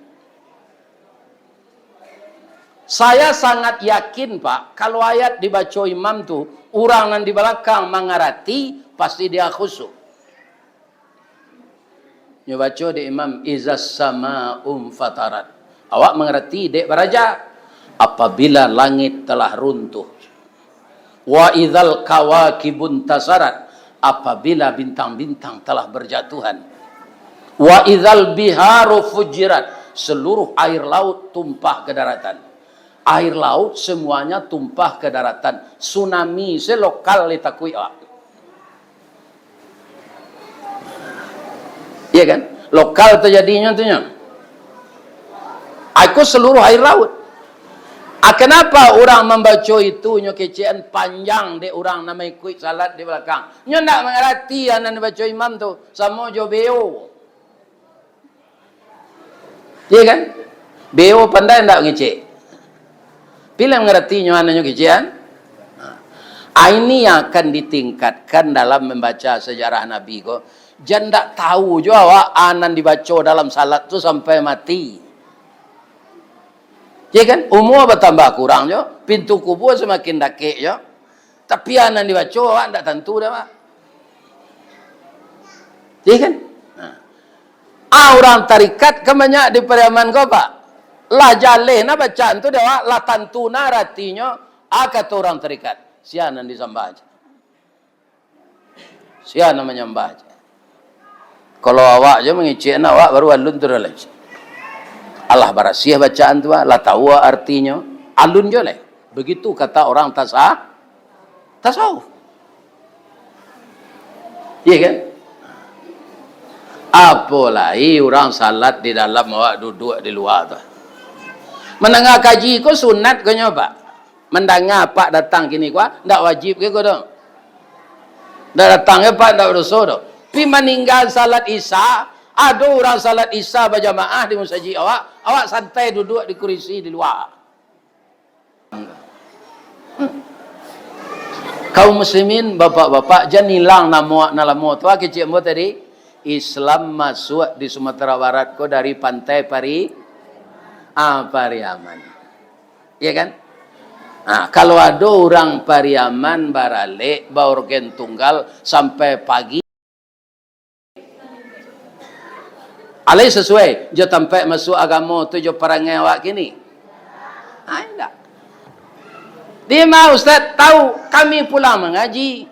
Saya sangat yakin, Pak, kalau ayat dibaco imam tu, urang nan di balakang mangarati, pasti dia khusyuk. Nyo baco dek imam, "Izas sama'u fatarat." Awak mangarati, dek baraja, apabila langit telah runtuh. "Wa idzal kawakibun tasarat." Apabila bintang-bintang telah berjatuhan. Wa idzal biharu fujirat, seluruh air laut tumpah ke daratan. Air laut semuanya tumpah ke daratan. Tsunami se lokal ditakuik awak. Iya kan? Lokal terjadinyo tu nyo. Aku seluruh air laut. Ah, kenapa urang mambaco itu nyo kecekan panjang dek urang nan maikuik salat di balakang? Nyo ndak mangarati a nan dibaco imam tu, samo jo beo. Iya kan? Beo pandai ndak ngecek? Pilih mangarati nyo a nan nyo kecekan. Ah, ini yang akan ditingkatkan dalam membaca sejarah Nabi ko. Jan ndak tahu jo awak a nan dibaco dalam salat tu sampai mati. Ya kan? Umua batambah kurang jo, pintu kubua samakin dakek jo. Tapi a nan dibaco awak ndak tantu doh, Pak. Ya kan? Nah. A urang tarikat kan banyak di Pariaman ko, Pak. Lah jaleh na bacaan tu dek awak, lah tantu na aratinyo, a kato urang tarikat. Sia nan disambah. Sia nan manyambah. Kalau awak jo mangecek, awak baru alun tu dah lai. Alah barasiah bacaan tu, lah tahu artinyo, alun jo lai. Begitu kata orang tasa-, tasawuf. Iya kan? Apo lai urang salat di dalam, awak duduak di lua tu. Mandanga kaji ko sunat ko nyo, Pak? Mandanga apak datang kini ko, ndak wajib ke ko doh? Ndak datang ke, Pak, ndak badoso doh. Pi maningga salat Isya, ado urang salat Isya bajamaah di musajik awak, awak santai duduak di kurisi di lua. Kaum muslimin, bapak-bapak, jan ilang namo nan lamo tu, ah, kecek ambo tadi. Islam masuak di Sumatera Barat ko dari Pantai Pari-, ah, Pariaman. Iya kan? Nah, kalau ado urang Pariaman baralek baorgen tunggal sampai pagi, alai sasuai jo tampek masuak agamo tu jo parangai awak kini? Ah, indak. Dima Ustaz tahu, kami pulang mangaji.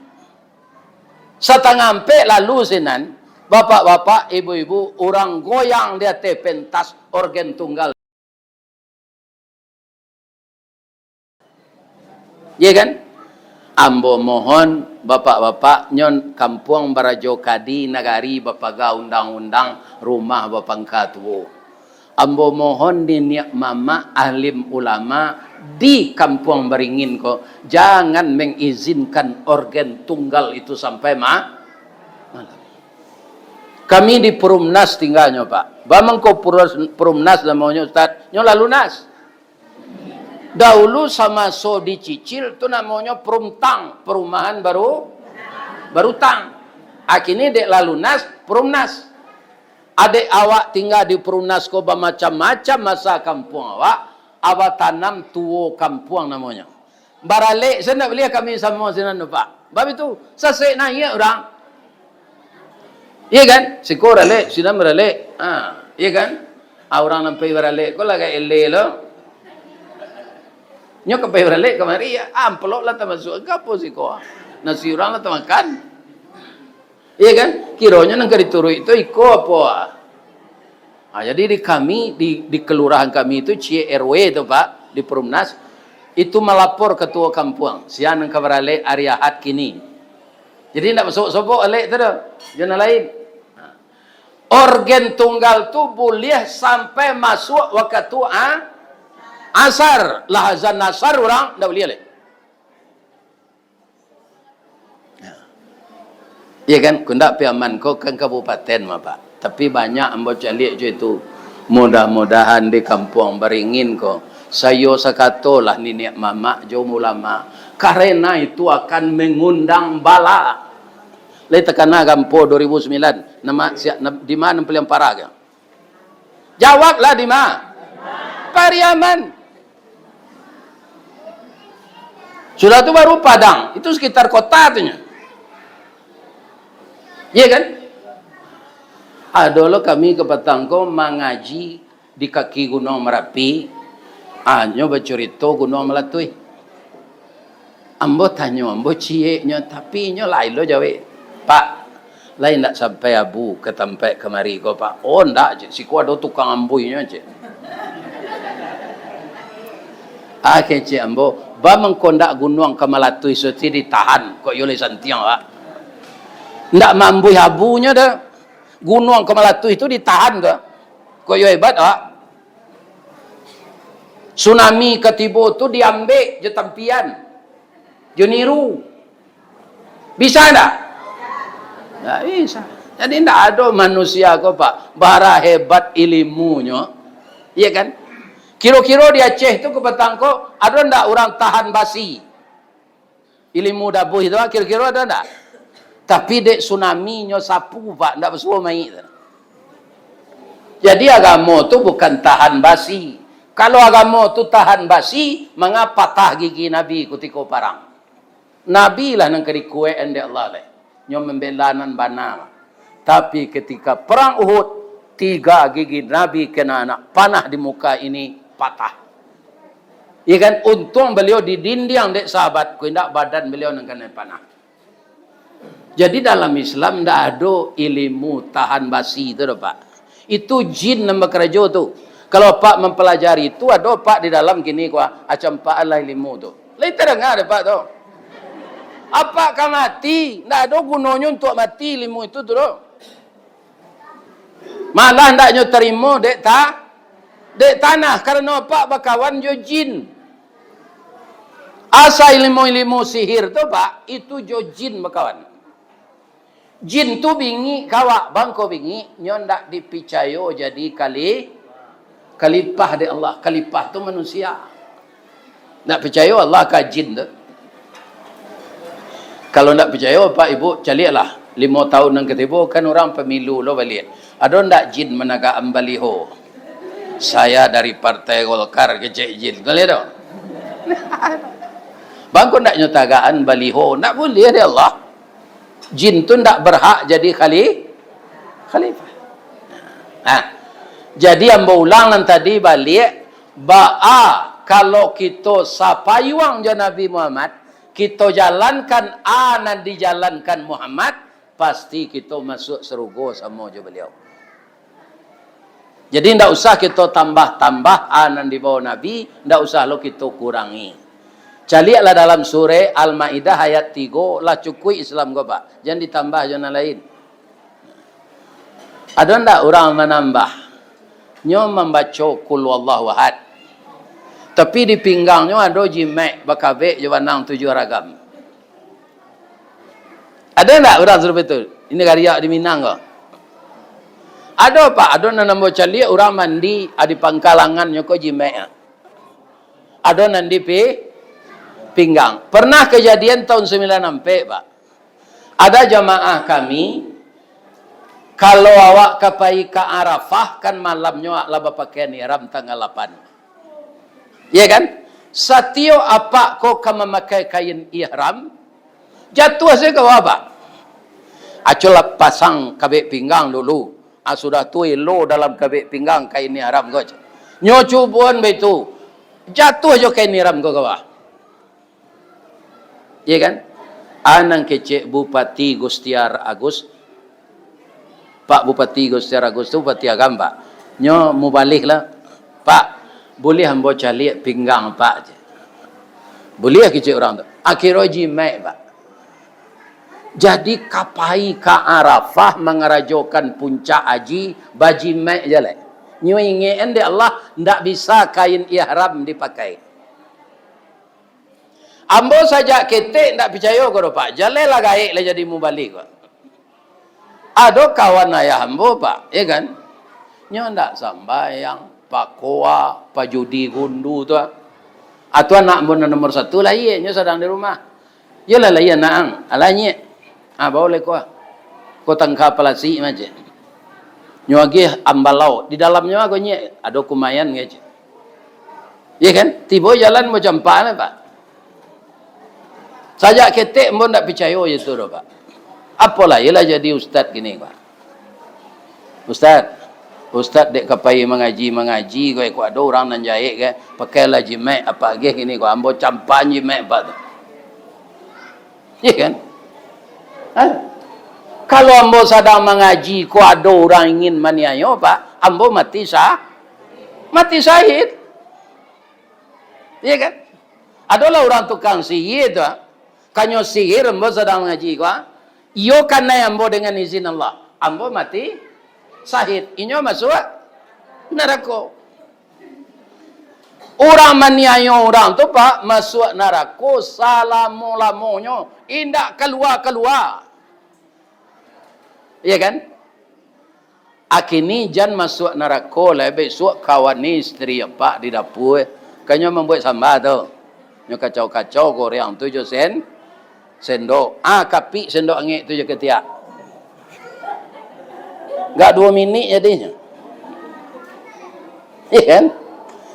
Satangah ampek lalu sinan, bapak-bapak, ibu-ibu, urang goyang di ateh pentas orgen tunggal. Iya kan? Ambo mohon, bapak-bapak, nyo kampuang barajo kadi, nagari bapaga undang-undang, rumah bapangka tuo. Ambo mohon niniak mamak alim ulama di Kampuang Baringin ko, jangan mengizinkan orgen tunggal itu sampai ma-, malam. Kami di Perumnas tingganyo, Pak. Ba mangko Perus-, Perumnas namonyo, Ustaz? Nyo lah lunas. Dahulu samaso dicicil tu namonyo Perumtang, perumahan baru, barutang. Kini dek lah lunas, Perumnas. Adek awak tingga di Perumnas ko bamacam-macam masa kampuang awak, awak tanam tuo kampuang namonyo. Baralek, sa ndak buliah kami samo sinan tu, Pak. Bab itu, sasek naiak urang. Iya kan? Siko baralek, sinan baralek. Ha, iya kan? Ah, urang nan pai baralek ko lah agak eleh lo. Nyo ka pai baralek kamari, ya, amplop lah tamasuak ka apo siko? Nasi urang lah tamakan. Iya kan? Kironyo nan ka dituruik tu iko apo? Ah, jadi di kami, di, di kelurahan kami tu, ciek R W tu, Pak, di Perumnas, itu malapor ketua kampuang, sia nan ka baralek ari Ahad kini. Jadi, ndak basobok-sobok alek tu doh, jo nan lain. Orgen tunggal tu buliah sampai masuak wakatu a-, asar. Lah azan asar, urang ndak buliah lai. Iya kan, Kundak Piaman ko kan kabupaten mah, Pak. Tapi banyak ambo caliak jo itu. Mudah-mudahan di Kampuang Baringin ko, sayo sakatolah niniak mamak jo ulama. Karena itu akan mengundang bala. Lai takana gampo dua ribu sembilan, nama, sia-, na-, di ma nan paliang parah ko? Jawablah, di ma? Pariaman. Sudah tu baru Padang, itu sekitar kota tu nyo. Iya kan? Ado lo kami kapatang ko mangaji di kaki Gunuang Marapi, ah, nyo bacurito Gunuang Malatuih. Ambo tanyo, ambo cieknyo, tapi inyo lain lo jawek. Pak, Lai ndak sampai abu ka tampek kamari ko, Pak? Oh, ndak, cek. Siko ado tukang ambuihnyo, cek. Ah, kecek ambo, ba mangko ndak gunuang ka malatuih so ti ditahan, kok iyo lai santiang, Pak. Ndak maambuih abunyo doh. Gunuang ka malatuih tu ditahan tu. Kok iyo hebat, Pak. Tsunami ka tibo tu diambek jo tampian, jo niru. Bisa ndak? Ndak bisa. Jadi ndak ado manusia ko, Pak, bara hebat ilimunyo. Iya kan? Kiro-kiro di Aceh tu ka patang ko, ado ndak urang tahan basi? Ilimu dabuih tu, kiro-kiro ado ndak? Tapi dek tsunami nyo sapu, Pak, ndak basuo mayik tu. Jadi agamo tu bukan tahan basi. Kalau agamo tu tahan basi, manga patah gigi Nabi kutiko parang? Nabi lah nan ka dikuek-an dek Allah lai. Nyo mambela nan bana. Tapi ketika perang Uhud, tiga gigi Nabi kena anak panah di muka ini patah. Iya kan? Untung baliau didindiang dek sahabat, kok indak badan baliau nan kanai panah. Jadi dalam Islam ndak ado ilimu tahan basi tu doh, Pak. Itu jin nan bakarajo tu. Kalau Pak mampalajari tu, ado Pak di dalam kini ko, ah, acampaan lah ilimu tu. Lai tadanga dek Pak tu. Apak ka mati, ndak ado gunonyo untuak mati ilimu itu tu doh. Malah ndak nyo tarimo dek ta-, dek tanah, karano Pak bakawan jo jin. Asa ilimu-ilimu sihir tu, Pak, itu jo jin bakawan. Jin tu bingik ka awak, bangko bingik, nyo ndak dipicayo jadi kali-, kalipah dek Allah. Kalipah tu manusia. Ndak picayo Allah ka jin tu. Kalau ndak picayo, Pak Ibu, caliaklah. Limo tahun nan katibo, kan urang pemilu lo baliak. Ado ndak jin managakan baliho? "Saya dari Partai Golkar," kecek jin. Kalian tu? Bangko ndak nyo tagakan baliho, ndak buliah dek Allah. Jin tu ndak berhak jadi khali-, khalifah. Nah, jadi ambo ulang nan tadi baliak, baa kalau kito sapayuang jo Nabi Muhammad, kito jalankan a nan dijalankan Muhammad, pasti kito masuak sarugo samo jo baliau. Jadi, ndak usah kito tambah-tambah a nan dibawa Nabi, ndak usah lo kito kurangi. Caliaklah dalam surah Al-Maidah ayat tigo, lah cukuik Islam ko, Pak. Jan ditambah jo nan lain. Ado ndak urang manambah? Nyo mambaco Qul Huwallahu Ahad. Tapi di pinggangnyo ado jimek bakabek jo banang tujuah ragam. Ado ndak urang sarupo tu? Ini kariak di Minang ko. Ado, Pak, ado nan ambo caliak urang mandi, ah, di pangkalangannyo ko jimek, ah. Ado nan di pi-, pinggang. Pernah kajadian tahun sambilan ampek, Pak. Ada jamaah kami, kalau awak ka pai ka Arafah, kan malamnyo awak lah bapakaian ihram tanggal lapan. Iya kan? Satiok apak ko ka mamakai kain ihram, jatuah sajo ka bawah, Pak. Aco lah pasang kabek pinggang dulu. Ah, sudah tu elo dalam kabek pinggang kain ihram ko. Nyo cuboan baitu, jatuah jo kain ihram ko ka bawah. Iya kan? A nan kecek Bupati Gustiar Agus, Pak Bupati Gustiar Agus tu Bupati Agam, Pak. Nyo mubalih lah. "Pak, buliah ambo caliak pinggang, Pak?" Buliah, kecek urang tu. Akhirnyo jimek, Pak. Jadi, ka pai ka Arafah mangarajokan puncak haji, bajimek jaleh. Nyo ingek-an dek Allah, ndak bisa kain ihram dipakai. Ambo sajak ketek ndak picayo ko doh, Pak. Jaleh lah gaek lah jadi mubalih ko. Ado kawan ayah ambo, Pak, ya kan? Nyo ndak sambayang, pakoa, pajudi gundu tu, ah. Atu anak ambo nan nomor satu lahia, nyo sadang di rumah. Iyolah lahia anak ang, alah nyek. Ah, bawa lai ko, ah. Ko tangka palasik macam. Nyo agiah ambalau, di dalamnyo ago nyek, ado kumayan kecek. Iya kan? Tibo jalan macam ampek lah, Pak. Sajak ketek ambo ndak picayo je tu doh, Pak. Apolah, iyolah jadi ustad kini, Pak. Ustad, ustad dek ka pai mangaji-mangaji ko, iko ado urang nan jahek ko, pakailah jimek apak agiah kini ko, ambo campaan jimek apak tu. Iya kan? Ha? Kalau ambo sadang mangaji ko, ado urang ingin maniayo, Pak, ambo mati sah-, mati syahid. Iya kan? Adolah urang tukang sihir tu, ah. Kanyo sihir ambo sadang mangaji ko, ah. Iyo kanai ambo dengan izin Allah. Ambo mati syahid. Inyo masuak narako. Urang maniayo urang tu, Pak, masuak narako salamo-lamonyo, indak kalua-kalua. Iya kan? Akini jan masuak narako lai, bisuak kawani istri apak di dapua. Kanyo mambuek samba tu. Nyo kacau-kacau goreng tu jo sen-, sendok. Ah, kapik sendok angek tu jo katiak. Gak duo minik jadinyo. Iya kan?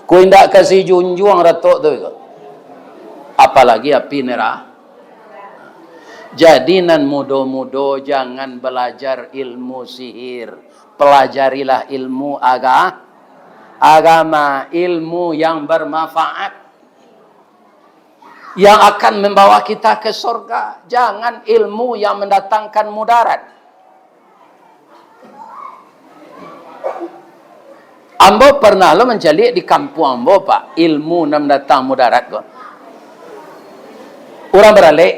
Ku indak kasi junjuang ratok tu. Apalagi api nerah. Jadi nan mudo-mudo jangan balajar ilmu sihir. Pelajarilah ilmu aga-, agama, ilmu yang bermanfaat, yang akan membawa kita ke sorga. Jangan ilmu yang mendatangkan mudarat. Ambo pernah lo mancaliak di kampuang ambo, Pak, ilmu nan datang mudarat ko. Urang baralek,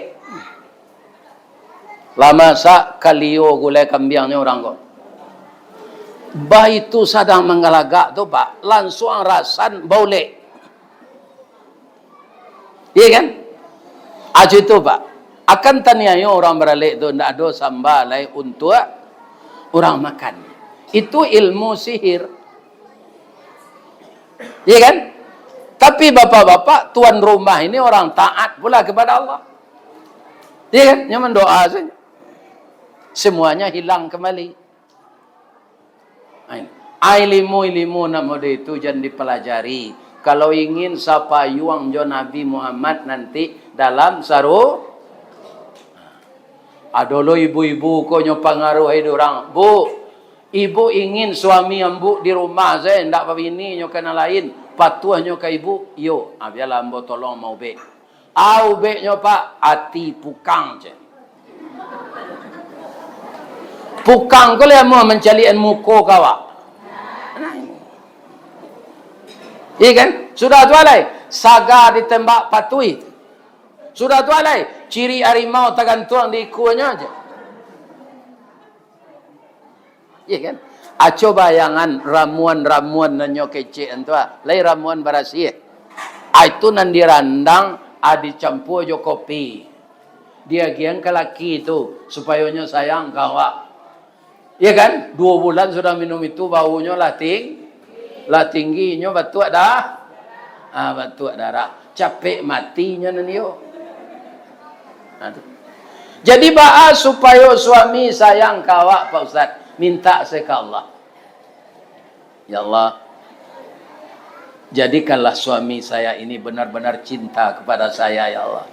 lah masak kalio gulai kambiangnyo urang ko. Baitu sadang manggalagak tu, Pak, lansuang rasan baulek. Iya kan? Ajo itu, Pak. Akan taniayo urang baralek tu, ndak ado samba lai untuak urang makan. Itu ilmu sihir. Iya kan? Tapi bapak-bapak, tuan rumah ini orang taat pula kepada Allah. Iya kan? Nyo mandoa sajo. Semuanya hilang kembali. Ai, ai, ilmu-ilmu nan model itu jan dipelajari. Kalau ingin sapayuang jo Nabi Muhammad nanti dalam saru-, ado lo ibu-ibu ko nyo pangaruah ai urang. Bu, ibu ingin suami ambo di rumah sajo, ndak babini nyo ka nan lain, patuah nyo ka ibu? Iyo. Ah, bialah ambo tolong maubek. Aubeknyo, Pak, ati pukang, cek. Pukang ko lai amuah mancaliakan muko ka awak. Nah, ini. Iya kan? Sudah tu alai, saga ditembak patuih. Sudah tu alai, ciri harimau tagantuang di ikuanyo aja. Iya kan? Aco bayangan ramuan-ramuan nan nyo kecek tu, ah. Lai ramuan barasiah. Ah, itu nan dirandang, ah, dicampua jo kopi. Diagiahan ka laki tu, supayo nyo sayang ka awak. Iya kan? Duo bulan sudah minum itu, baunyo lah ting-, lah tinggi, inyo batuak dah. Ah, batuak darah. Capek mati nyo nan iyo. Nah, tu. Jadi, baa supayo suami sayang ka awak, Pak Ustaz? Mintak se ka Allah. Ya Allah, jadikanlah suami saya ini benar-benar cinta kepada saya, ya Allah.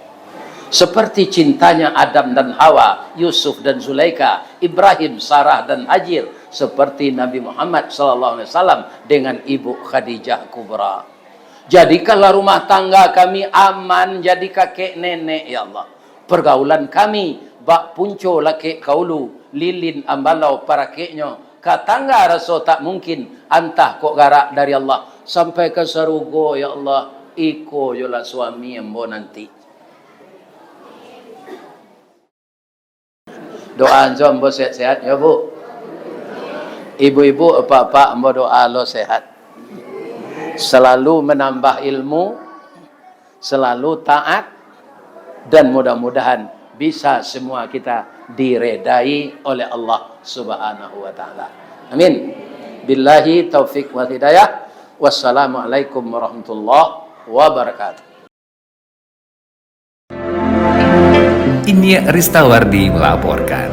Seperti cintanya Adam dan Hawa, Yusuf dan Zulaikha, Ibrahim, Sarah dan Hajir, seperti Nabi Muhammad sallallahu alaihi wasallam dengan Ibu Khadijah Kubra. Jadikanlah rumah tangga kami aman jadi kakek nenek, ya Allah. Pergaulan kami, bak punco lakek ka ulu, lilin ambalau parakeknyo, ka tangga raso tak mungkin, antah kok garak dari Allah, sampai ka sarugo, ya Allah, iko jolah suami ambo nanti. Doa jo ambo sehat-sehat, ya, Bu. Ibu-ibu, apak-apak, ambo doa lo sehat. Selalu menambah ilmu, selalu taat, dan mudah-mudahan bisa semua kita diredai oleh Allah Subhanahu wa Ta'ala. Amin. Billahi taufik wal hidayah. Wassalamualaikum warahmatullahi wabarakatuh. Inyiak Ristawardi melaporkan.